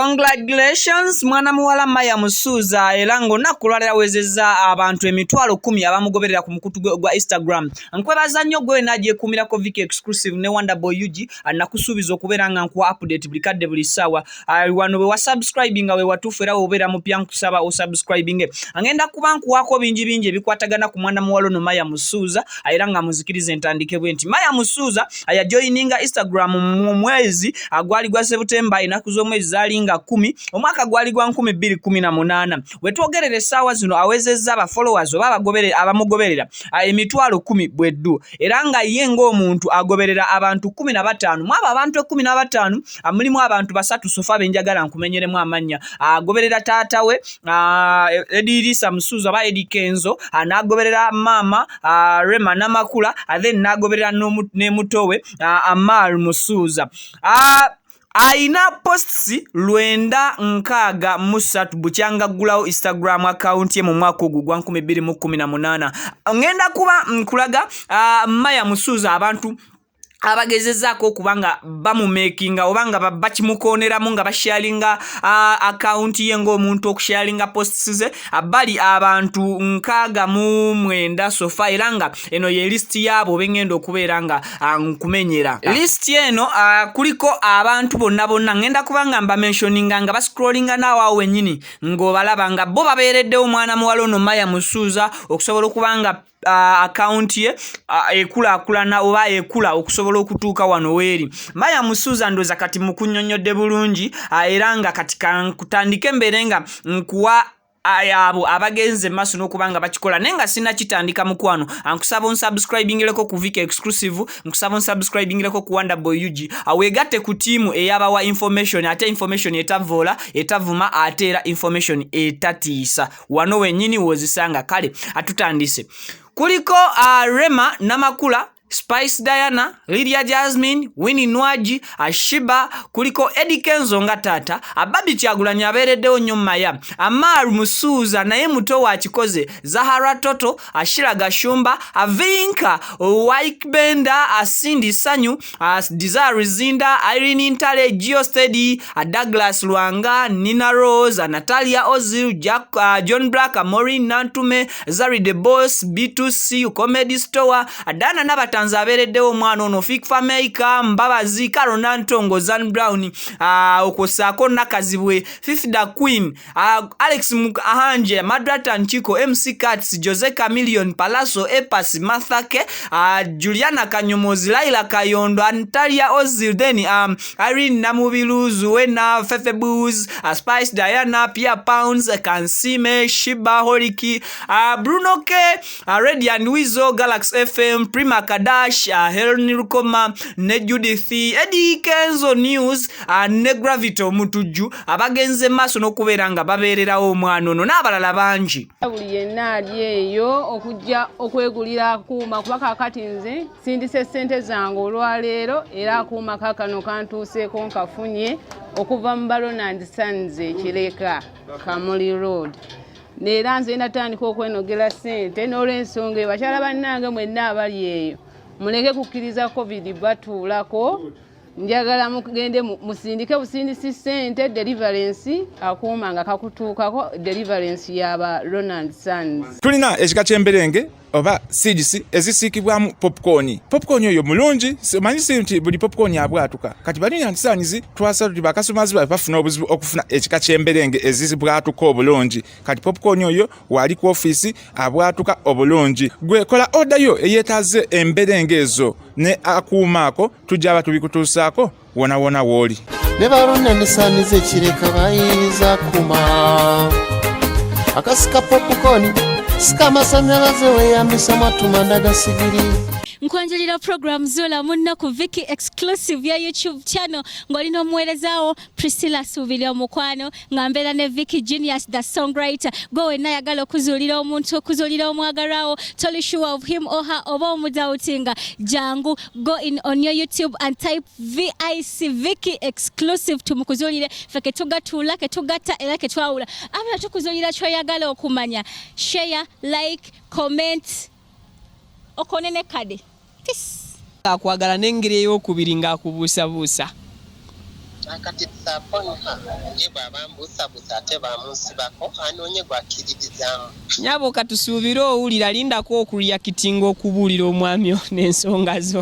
Congratulations, mwana muwala Maya Musuuza, era ng'olunaku olwaleero awezezza abantu 100,000 abamugoberera ku mukutu gwe gwa Instagram. Nkwebaza nnyo gwe wena agyekuumirako Vicky Exclusive ne Wonderboy UG. Nakusuubiza okubeera nga nkuwa update buli kadde, buli ssaawa. Wano bwe wasubscribinga we watuufu, era wobeera mupya nkusaba osubscribinge. Ngenda kuba nkuwaako bingi bingi ebikwatagana ku mwana muwala ono Maya Musuuza, era nga muzikirize ntandike bwe nti: Maya Musuuza yajoyininga Instagram mu mwezi gwali gwa Sebutemba, ennaku z'omwezi zaali nga 10, omwaka gwali gwa 2018. Wetwogerera essaawa zino awezezza abafollowers oba abamugoberera 100,000 bweddu, era nga ye ng'omuntu agoberera abantu 15. Mu abo abantu 15 mulimu abantu basatu so far benjagala nkumenyeremu amannya. Agoberera taata we Edirisa Musuuza oba Eddy Kenzo, n'agoberera maama Rema Namakula, then n'agoberera ne muto we Amal Musuuza. Ayina posts 963 bukyanga ggulawo Instagram account ye mu mwaka ogwo gwa 2018. Ngenda kuba nkulaga Maya Musuuza abantu abagezezaako okuba nga bamumakinga oba nga bakimukooneramu nga basharinga akawunti ye ng'omuntu okusharinga posts ze. Bali abantu 69 so far, era nga eno ye lisiti yaabo bengenda okubeera nga nkumenyera. Lisiti eno kuliko abantu bonna bonna, ngenda kuba nga mbamentioninga nga bascrollinga naawe awo wennyini ng'obalaba nga bo babeereddewo omwana muwala ono Maya Musuuza okusobola okuba nga akawunti ye ekulaakulana oba ekula okusobola okutuuka wano weeri. Maya Musuuza, ndowooza kati mukunnyonnyodde bulungi, era nga kati kankutandike embeere nga nkuwa abo abagenze maaso n'okuba nga bakikola. Naye nga sinnakitandika, mukwano, nkusaba onsubscribingireko ku Vic Exclusive, nkusaba onsubscribingireko ku Wonderboy UG, weegatte ku tiimu eyabawa information, ate information etavoola, etavuma, ate era information etatiisa. Wano wennyini w'ozisanga. Kale atutandise. Kuliko Rema Namakula, Spice Diana, Lydia Jasmine, Winnie Nwagi, Sheebah, kuliko Eddy Kenzo nga taata, Barbie Kyagulanyi abeereddewo nnyo Maya, Amar Musuuza naye muto wakikoze, Zahara Toto, Ashira Gashumba, Vinka, Waikbenda, Cindy Sanyu, Desire Zinda, Irene Ntale, Geosteady, Douglas Lwanga, Nina Rose, Natalia Ozil, Jack, John Black, Maureen Nantume, Zari the Boss, B2C, Comedy Store, Dana Nabatanzi abeereddewo omwana ono, Fik Fameica, Mbabazi, Carol Nantongo, Zan Brown, okwo ssaako Nakazibwe, Fifi da Queen, Alex Ahanje, Madrata Nchiko, MC Cats, Jose Chameleone, Palaso, Epas, Martha K, Juliana Kanyomozi, Laila Kayondo, Antalia Ozil, then Irene Namubiru, Zuena, Fefe Booz, Spice Diana, Pia Pounds, Kansime, Shiba Horiki, Bruno K, Ready and Weasel, Galaxy FM, Prima Kadash, Helen Rukoma, ne Judith, Eddie Kenzo News, ne Gravity Omutujju abagenze maaso n'okubeera nga babeererawo omwana ono n'abalala bangi. Buli yenna ali eyo okujja okwegulira akuuma, kuba kaakati nze sindise ssente zange olwaleero, era akuuma kaakano kantuuseeko nkafunye okuva mu Ronald Sons Ekireka, Kamuli Road. Neera nze natandika okwenogera ssente n'olwensonga eyo, bakyala bannange mwenna abali eyo, muleke kukkiriza COVID batuulako. Njagala mugende musindike busindisi ssente, deliverance, akuuma nga kakutuukako, deliverance yaba Ronald Sons. Tulina ekika ky'emberenge oba seeds ezisiikibwamu popcorn. Popcorn oyo mulungi. Omanyi si nti buli popcorn abwatuka. Kati ba Ronald Sons twasala tuti bakasitomazi baffe bafuna obuzibu okufuna ekika ky'emberenge ezibwatuka obulungi. Kati popcorn oyo waali ku ofiisi, abwatuka obulungi. Gwe kola order yo eyeetaaze emberenge ezo ne akuuma ako, tujja aba tubikutuusaako wona wona w'oli. Ne ba Ronald Sons Ekireka bayinza kuma akasika popcorn, sika amasanyalaze, weeyambisa mwatumanda gasigiri. Nkwanjulira program Zula munno ku Vicky Exclusive ya YouTube channel, ng'olina omuweerezaawo Priscilla Suubiri omukwano, nga mbeera ne Vicky Genius the songwriter. Gwe wenna ayagala okuzuulira omuntu, okuzuulira omwagalwawo, toli sure of him or her oba omudoubtinga, jangu go in on your YouTube and type VIC Vicky Exclusive, tumukuzuulire. Ffe ketugatuula, ketugatta era ketwawula abala, tukuzuulira kyoyagala okumanya. Share, like, comment, okone ne kade. Peace. Akwagala n'engeri ey'okubiri ng'akubuusabuusa. Akati upon her, ye bw'aba mbuusabuusa ate bamunsibako, anoonye gw'akkiririzaamu. Nyabo, katusuubire owulira. Lindako okureactinga okubuulira omwami ono ensonga zo.